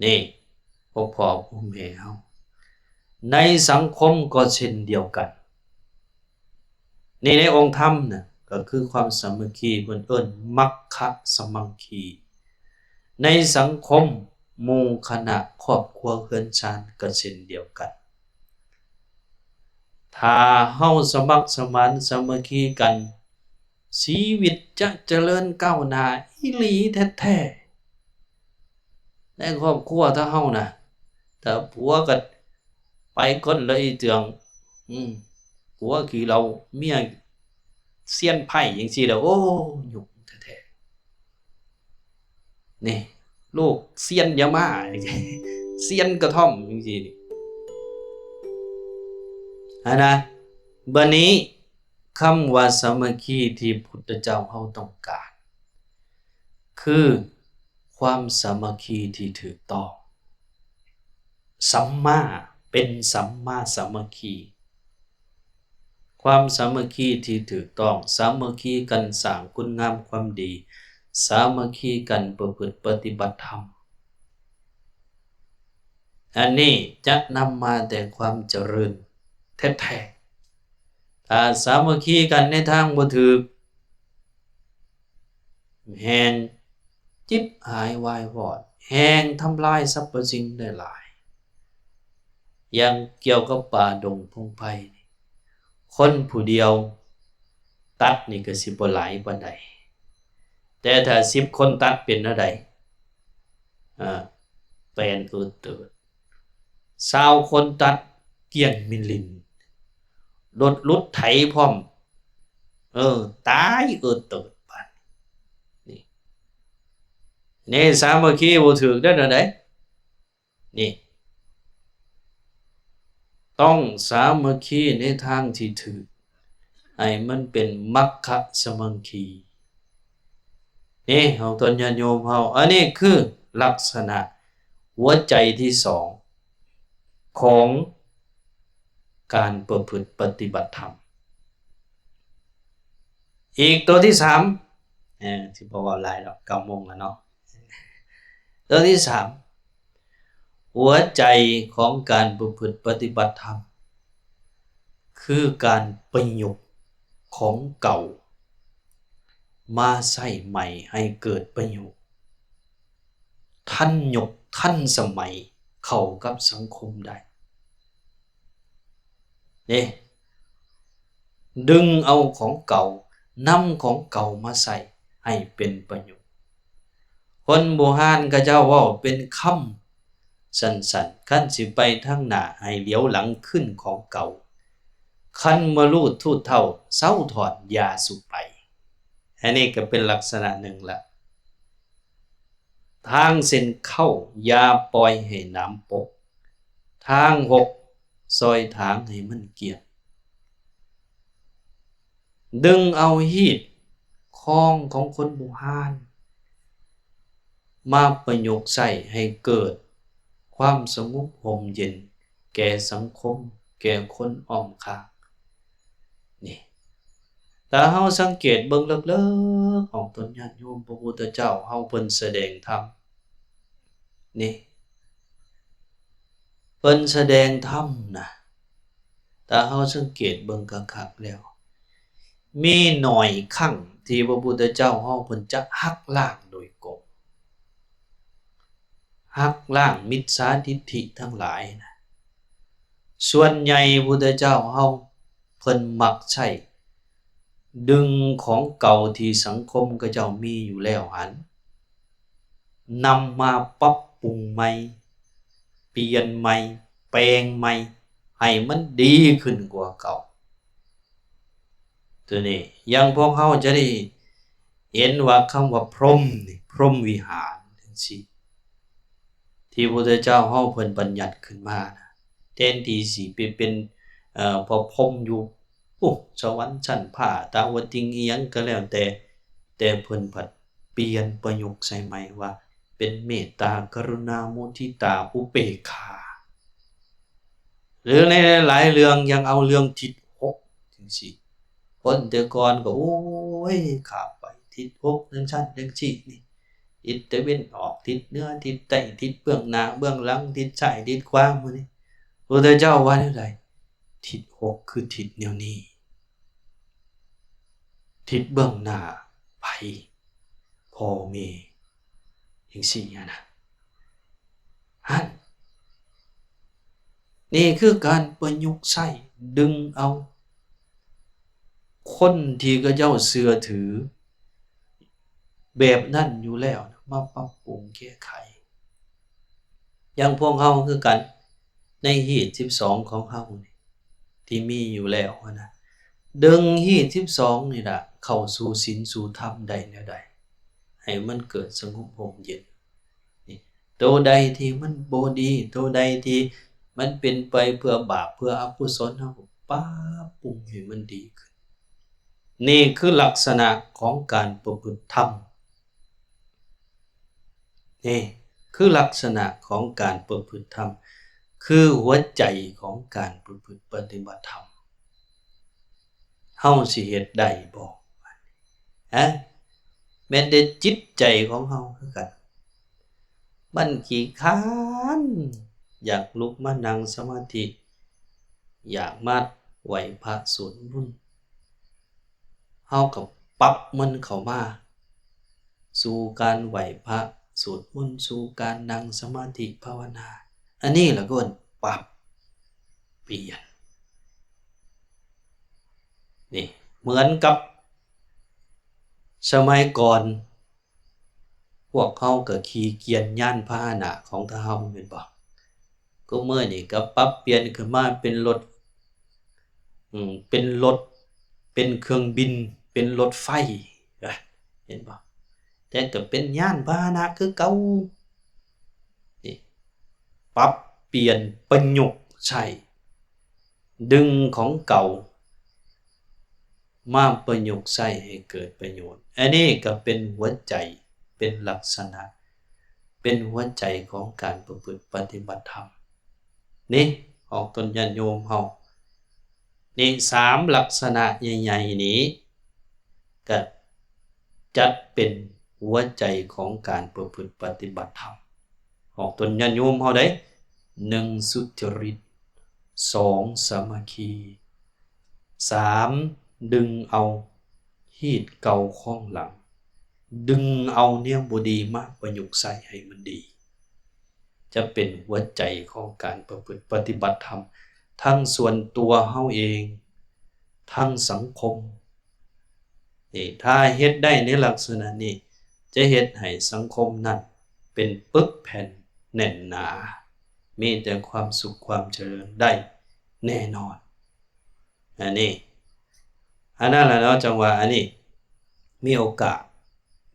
ນີ້ ພວກພໍ່ພວກແມ່ເຮົາ ໃນສັງຄົມກໍເຊັ່ນດຽວກັນ. ນີ້ໃນອົງທຳນະ ກໍຄືຄວາມສາມັກຄີ ເພິ່ນເອີ້ນມັກຄະສາມັກຄີ. ໃນສັງຄົມ ໝູ່ຄະນະ ຄອບຄົວ ເຮືອນຊານ ກໍເຊັ່ນດຽວກັນ. ຖ້າເຮົາສະໝັກສະໝານສາມັກຄີກັນ ຊີວິດຈະຈະເລີນກ້າວໜ້າອີ່ຫຼີແທ້ໆ. ໃນຄອບຄົວ ຖ້າເຮົານະ ຖ້າຜົວກໍໄປຄົນລະອີເຈື່ອງ ອືມ ຜົວຂີ້ເຫຼົ້າ ເມຍຊຽນໄພ້ຈັ່ງຊີ້ແລ້ວ ໂອ້ ຫຍຸ້ງແທ້ໆ. ນີ້ ລູກຊຽນຢາມ້າ ຊຽນກະທ່ອມຈັ່ງຊີ້ນີ້ ຫັ້ນນະ. ບັດນີ້ ຄຳວ່າສາມັກຄີທີ່ພຸດທະເຈົ້າເຮົາຕ້ອງການ ຄືຄວາມສາມັກຄີທີ່ຖືກຕ້ອງ. ສຳມາ ເປັນສຳມາສາມັກຄີ. ຄວາມສາມັກຄີທີ່ຖືກຕ້ອງ, ສາມັກຄີກັນສ້າງຄຸນງາມຄວາມດີ, ສາມັກຄີກັນປະພຶດປະຕິບັດທຳ. ອັນນີ້ຈະນຳມາແຕ່ຄວາມຈະເລີນແທ້ໆ. ຖ້າສາມັກຄີກັນໃນທາງບໍ່ຖືກ, ແຮ່ງຈິບຫາຍວາຍວອດ, ແຮ່ງທຳລາຍສັບພະສິ່ງໄດ້ຫຼາຍ. ຢ່າງກ່ຽວກັບປ່າດົງພົງໄພນີ້, ຄົນຜູ້ດຽວຕັດນີ້ກໍຊິບໍ່ຫຼາຍປານໃດ, ແຕ່ຖ້າສິບຄົນຕັດເປັນແນວໃດ? ອາ, ແປນເອີດເຕີດ ຊາວຄົນຕັດກ້ຽງມິນລິນ ລົດຫຼຸດໄຖພ້ອມ ເອີ ຕາຍເອີດເຕີດບາດນີ້. ນີ້ ນີ້ສາມັກຄີບໍ່ຖືກເດີ້ແນວໃດ? ນີ້ ຕ້ອງສາມັກຄີໃນທາງທີ່ຖືກ ໃຫ້ມັນເປັນມັກຄະສາມັກຄີ. ນີ້ ຂອງຕົນຍາດໂຍມເຮົາ ອັນນີ້ຄືລັກສະນະຫົວໃຈທີສອງຂອງການປະພຶດປະຕິບັດທຳ. ອີກຕົວທີສາມ ເອີ ຊິບໍ່ເວົ້າຫຼາຍດອກ ເກົ້າໂມງແລ້ວເນາະ. ຕົວທີສາມ ຫົວໃຈຂອງການປະພຶດປະຕິບັດທຳ ຄືການປະຍຸກຂອງເກົ່າມາໃຊ້ໃໝ່ໃຫ້ເກີດປະໂຫຍດ ທັນຍຸກທັນສະໄໝ ເຂົ້າກັບສັງຄົມໄດ້. ເດ້ ດຶງເອົາຂອງເກົ່າ ນຳຂອງເກົ່າມາໃຊ້ໃຫ້ເປັນປະໂຫຍດ. ຄົນບູຮານເຂົາເຈົ້າເວົ້າເປັນຄຳສັ້ນໆ ຄັນຊິໄປທາງໜ້າໃຫ້ຫຼຽວຫຼັງຄືນຂອງເກົ່າ, ຄັນມະລູດທູດເຖົ້າເຊົາຖອນຢ່າສູ່ໄປ. ອັນນີ້ກໍເປັນລັກສະນະໜຶ່ງລະ. ທາງເສັ້ນເຄົ້າຢ່າປ່ອຍໃຫ້ໜາມປົກ, ທາງຫົກຊ່ອຍຖາງໃຫ້ມັນກ້ຽງ. ດຶງເອົາຮີດຄອງຂອງຄົນບູຮານມາປະຍຸກໃຊ້ໃຫ້ເກີດຄວາມສະຫງົບຮົ່ມເຢັນແກ່ສັງຄົມ, ແກ່ຄົນອ້ອມຂ້າງ. ນີ້ ຖ້າເຮົາສັງເກດເບິ່ງເລິກໆ ອອກຕົນຍາດໂຍມ ພະພຸດທະເຈົ້າເຮົາເພິ່ນສະແດງທຳ ນີ້ ເພິ່ນສະແດງທຳນະ ຖ້າເຮົາສັງເກດເບິ່ງຄັກໆແລ້ວ ມີໜ້ອຍຄັ້ງທີ່ພະພຸດທະເຈົ້າເຮົາເພິ່ນຈະຫັກລ້າງໂດຍກົງ ຫັກລ້າງມິດສາທິດຖິທັງຫຼາຍນະ. ສ່ວນໃຫຍ່ພຸດທະເຈົ້າເຮົາເພິ່ນມັກໃຊ້ດຶງຂອງເກົ່າທີ່ສັງຄົມເຂົາເຈົ້າມີຢູ່ແລ້ວຫັ້ນ ນຳມາປັບປຸງໃໝ່, ປ່ຽນໃໝ່, ແປງໃໝ່ ໃຫ້ມັນດີຂຶ້ນກວ່າເກົ່າ. ຕົວນີ້ ຢ່າງພວກເຮົາຈະໄດ້ເຫັນວ່າຄຳວ່າ ພົມນີ້ ພົມວິຫານ ຈັ່ງຊີ້ ທີ່ພະພຸດທະເຈົ້າເຮົາເພິ່ນບັນຍັດຂຶ້ນມານະ ແທນທີ່ຊິໄປເປັນ ເອີ ພະພົມຢູ່ ໂອ້ ສະຫວັນຊັ້ນຟ້າ ຕາວະຕິງ ອີ່ຫຍັງກໍແລ້ວແຕ່ ແຕ່ເພິ່ນພັດປ່ຽນປະຍຸກໃສ່ໃໝ່ວ່າເປັນເມດຕາ ກະລຸນາ ມຸທິຕາ ອຸເບກຂາ ຫຼືໃນຫຼາຍໆເລື່ອງ ຢ່າງເອົາເລື່ອງທິດຫົກຈັ່ງຊີ້ ຄົນແຕ່ກ່ອນກໍ ໂອ້ຍ ຂ້າມໄປທິດຫົກຈັ່ງຊັ້ນຈັ່ງຊີ້ນີ້ ທິດຕາເວັນອອກ ທິດເໜືອ ທິດໃຕ້ ທິດເບື້ອງໜ້າເບື້ອງຫຼັງ ທິດຊ້າຍທິດຂວາ ມື້ນີ້ ພະພຸດທະເຈົ້າວ່າແນວໃດ? ທິດຫົກຄືທິດແນວນີ້ ທິດເບື້ອງໜ້າໃຜ? ພໍ່ແມ່ ຈັ່ງຊີ້ຫັ້ນນະ ຫັ້ນ ນີ້ຄືການປະຍຸກໃຊ້ ດຶງເອົາຄົນທີ່ເຂົາເຈົ້າເຊື່ອຖືແບບນັ້ນຢູ່ແລ້ວນະ ມາປັບປຸງແກ້ໄຂ. ຢ່າງພວກເຮົາຄືກັນ ໃນຮີດສິບສອງຂອງເຮົານີ້ ທີ່ມີຢູ່ແລ້ວຫັ້ນນະ ດຶງຮີດສິບສອງນີ້ລະ ເຂົ້າສູ່ສິນສູ່ທຳໄດ້ແນວໃດ ໃຫ້ມັນເກີດສະຫງົບຮົ່ມເຢັນ. ນີ້ ໂຕໃດທີ່ມັນບໍ່ດີ ໂຕໃດທີ່ມັນເປັນໄປເພື່ອບາບ ເພື່ອອະກຸສົນ ເຮົາກໍປັບປຸງໃຫ້ມັນດີຂຶ້ນ. ນີ້ຄືລັກສະນະຂອງການປະພຶດທຳ. ນີ້ຄືລັກສະນະຂອງການປະພຶດທຳ ຄືຫົວໃຈຂອງການປະພຶດປະຕິບັດທຳ. ເຮົາຊິເຮັດໄດ້ບໍ່? ຮະ ແມ່ນແຕ່ຈິດໃຈຂອງເຮົາຄືກັນ ມັນຂີ້ຄ້ານ ຢາກລຸກມານັ່ງສະມາທິ ຢາກມາໄຫວ້ພະສວດມົນ ເຮົາກໍປັບມັນເຂົ້າມາສູ່ການໄຫວ້ພະສວດມົນ ສູ່ການນັ່ງສະມາທິພາວະນາ. ອັນນີ້ລະເອີ້ນປັບປ່ຽນ. ນີ້ເໝືອນກັບສະໄໝກ່ອນ ວກເຮົາກໍຂີ່ກ່ຽນຍານພາຫະນະຂອງເຮົາແມ່ນບໍ່? ກໍເມື່ອນີ້ກໍປັບປ່ຽນຂຶ້ນມາເປັນລົດ ເປັນລົດ ເປັນເຄື່ອງບິນ ເປັນລົດໄຟ ເຫັນບໍ່? ແຕ່ກໍເປັນຍານພາຫະນະຄືເກົ່າ. ນີ້ ປັບປ່ຽນ ປະຍຸກໃຊ້ ດຶງຂອງເກົ່າມາປະຍຸກໃຊ້ໃຫ້ເກີດປະໂຫຍດ. ອັນນີ້ກໍເປັນຫົວໃຈ ເປັນລັກສະນະ ເປັນຫົວໃຈຂອງການປະພຶດປະຕິບັດທຳ. ນີ້ ອອກຕົນຍາດໂຍມເຮົາ ນີ້ ສາມລັກສະນະໃຫຍ່ໆນີ້ ກະຈັດເປັນຫົວໃຈຂອງການປະພຶດປະຕິບັດທຳ ອອກຕົນຍາດໂຍມເຮົາໃດ໋. ໜຶ່ງ ສຸຈະລິດ, ສອງ ສາມັກຄີ, ສາມ ດຶງເອົາຮີດເກົ່າຂອງຫຼັງ ດຶງເອົາແນວບໍ່ດີມາປະຍຸກໃຊ້ໃຫ້ມັນດີ. ຈະເປັນຫົວໃຈຂອງການປະພຶດປະຕິບັດທຳ ທັງສ່ວນຕົວເຮົາເອງ ທັງສັງຄົມ. ນີ້ ຖ້າເຮັດໄດ້ໃນລັກສະນະນີ້ ຈະເຮັດໃຫ້ສັງຄົມນັ້ນເປັນປຶກແຜ່ນແໜ້ນໜາ ມີແຕ່ຄວາມສຸກຄວາມຈະເລີນໄດ້ແນ່ນອນ. ອັນນີ້ ອັນນັ້ນລະເນາະ ຈັ່ງວ່າອັນນີ້ມີໂອກາດ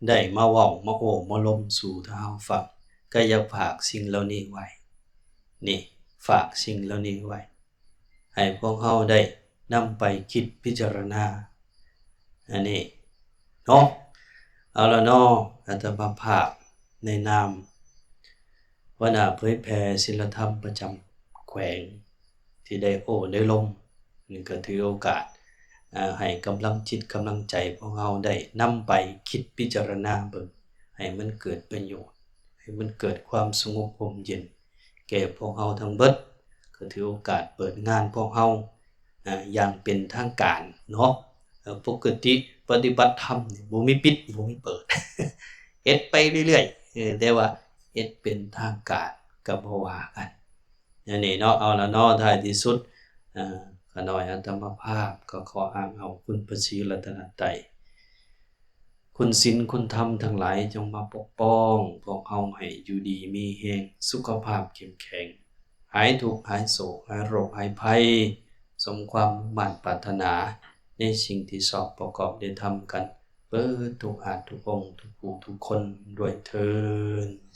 ໄດ້ມາເວົ້າ ມາໂອ້ ມາລົມສູ່ເຮົາຟັງ ກໍຢາກຝາກສິ່ງເຫຼົ່ານີ້ໄວ້. ນີ້ ຝາກສິ່ງເຫຼົ່ານີ້ໄວ້ ໃຫ້ພວກເຮົາໄດ້ນຳໄປຄິດພິຈາລະນາ ອັນນີ້ເນາະ. ເອົາລະເນາະ ອາດຕະມາພາບໃນນາມຫົວໜ້າເຜີຍແຜ່ສິນລະທຳປະຈຳແຂວງ ທີ່ໄດ້ໂອ້ໄດ້ລົມ ນີ້ກໍຖືໂອກາດ ອາ ໃຫ້ກຳລັງຈິດກຳລັງໃຈພວກເຮົາໄດ້ນຳໄປຄິດພິຈາລະນາເບິ່ງ ໃຫ້ມັນເກີດປະໂຫຍດ ໃຫ້ມັນເກີດຄວາມສະຫງົບຮົ່ມເຢັນແກ່ພວກເຮົາທັງເບິດ. ກໍຖືໂອກາດເປີດງານພວກເຮົາ ອາ ຢ່າງເປັນທາງການເນາະ. ເອີ ປົກກະຕິປະຕິບັດທຳນີ້ບໍ່ມີປິດ ບໍ່ມີເປີດ ເຮັດໄປເລື້ອຍໆ ເອີ ແຕ່ວ່າເຮັດເປັນທາງການກໍບໍ່ວ່າກັນ. ແນວນີ້ເນາະ ເອົາລະເນາະ ທ້າຍທີ່ສຸດ ເອີ ຂ້ານ້ອຍອາດຕະມາພາບກໍຂໍອ້າງເອົາຄຸນພະສີລັດຕະນະໄຕ ຄຸນສິນຄຸນທຳທັງຫຼາຍຈົ່ງມາປົກປ້ອງພວກເຮົາໃຫ້ຢູ່ດີມີແຮງ ສຸຂະພາບເຂັ້ມແຂງ ຫາຍທຸກຫາຍໂສກ ຫາຍໂລກຫາຍໄພ ສົມຄວາມມຸ່ງມາດປາດຖະໜາ ໃນສິ່ງທີ່ຊອບປະກອບໄດ້ທຳກັນເບິດທຸກອາດທຸກອົງ ທຸກຜູ້ທຸກຄົນດ້ວຍເທີ້ນ.